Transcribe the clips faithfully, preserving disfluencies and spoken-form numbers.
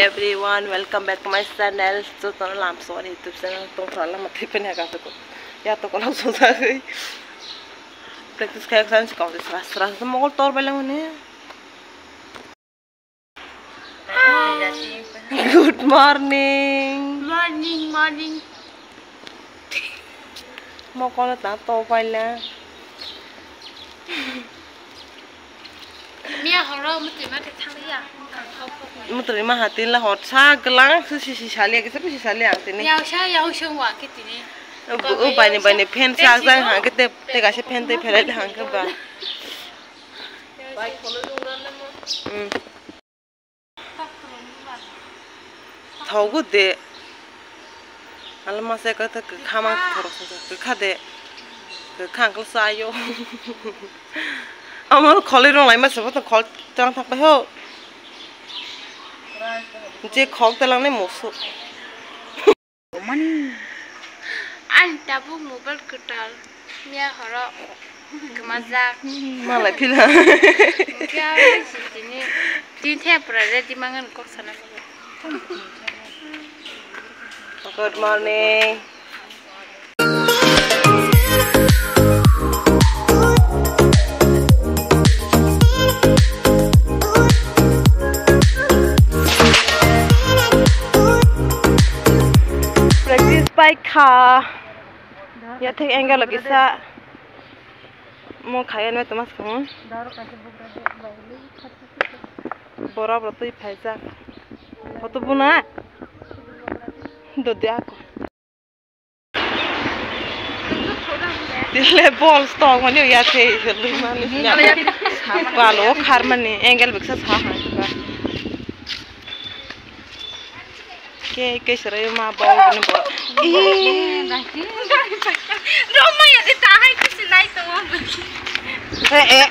Everyone, welcome back to my channel. Jotono lamso ani YouTube channel tongthok lama thepani aga to ya to kono sojagwi practice khai san sikong sra sra mogol tor bailangmani. Good morning. Morning, morning. Mo kono ta to paila. Miya horo mutui ma khe thang ya. Mutui ma hatin la hot sa glang su si si sali ke su si sali ang tini. Ya sa ya sung wa ke tini. U bani bani fan sa jang ha ke te te ga se fan te phelai hang ke ba. Thogo de. Alma se ka ta kha ma thoro sa ka kha de. Ka khang kal sa yo. Amar kholi rong lai ma se ba khol tang thak bai ho. Je khok te lang ne moso. Ani tabuk mobile kwtal miya horo kwmajak. Malai phila. Tini tini the pura ready mangan kok sana. Good morning. Practice pai kha. Ya thik angle kisa. Mo khaya no tomas kamo. Bora bora twi phaijak. Photo buna. Dodi ako. Tile bol stong mani ya the helui mani. Balo khar mani angle biksa sa ha. Ke ke serai ma bol ni bol. Roma ya de ta hai kisi nai to. Eh eh.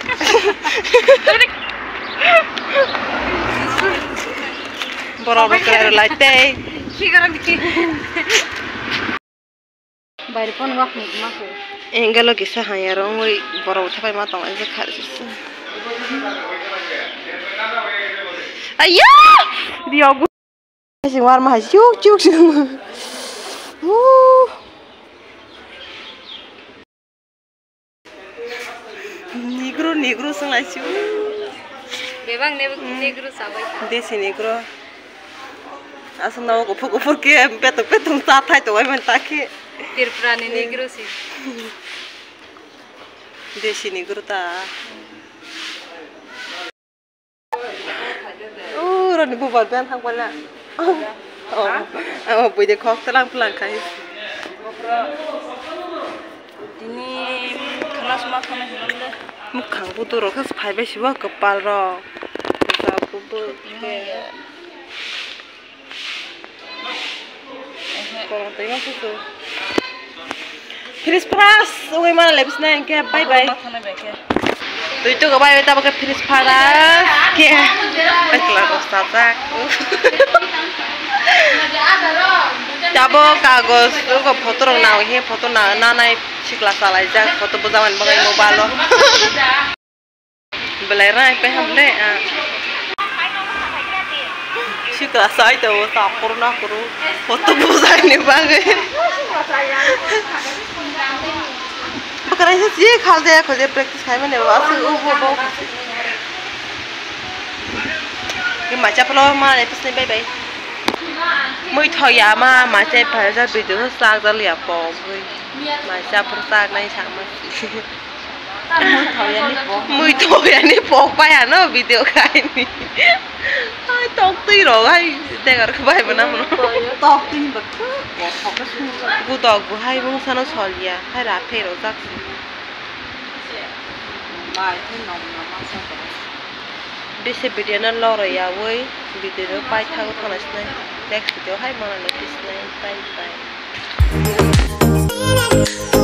Borok rok kera lai tei. Baire phone wak ni ma ko. Engalo kisa haya rongwi borok thapai ma tong ai kha. Ayya! Riyogu. Sing war ma hai chuk chuk sing. Woo. Negro, negro sung lai si. Bebak ne negro sabai. Desi negro. Asal nawa kuphur kuphur ke petung petung ta thai to wai man ta khe. Tripura ni negro si. Desi negro ta. Uroni bubar ben thang pala. Oh, oh, bui de khok telang pelang khai. Tini khana suma khana hilang de. Mukhang budu rok phai bai sibo kwpal rok. Kwpal budu. Korang twi ma susu. Fris fras, ui mana lebis na engke, bye bye. Twi tu bye bye, tabo ke fris fras ke. Ekla rok sajak. Tabo kagos, ugo photo rok nang he, photo na, nanai sikla salai jak, photo bojaman bagai mobile o. Belai rai pe ham le, ah. Sikla sai to, ta kuru na kuru. Photo bujai ni bagwi. Bwkrai se si khal de, khal de practice khai mane ba, aswk u bo bo. Ni macha plo ma le pisne bai bai. Mui thoya ma, macha phaja video sa jal ya po. Macha pur sa nai sa ma. Mui to yani pok pai ano video khai ni. Ai tok twi ro ai degar khe bai mana mo. Tok twi ba. Gu dog bu hai bung sano sol ya. Hai ra phe ro jak. Bai thun nom nom ma sa. Bisi video no loro ya wi video no pai thago thana sinai. Next video hai mana le pisnai. Bye bye.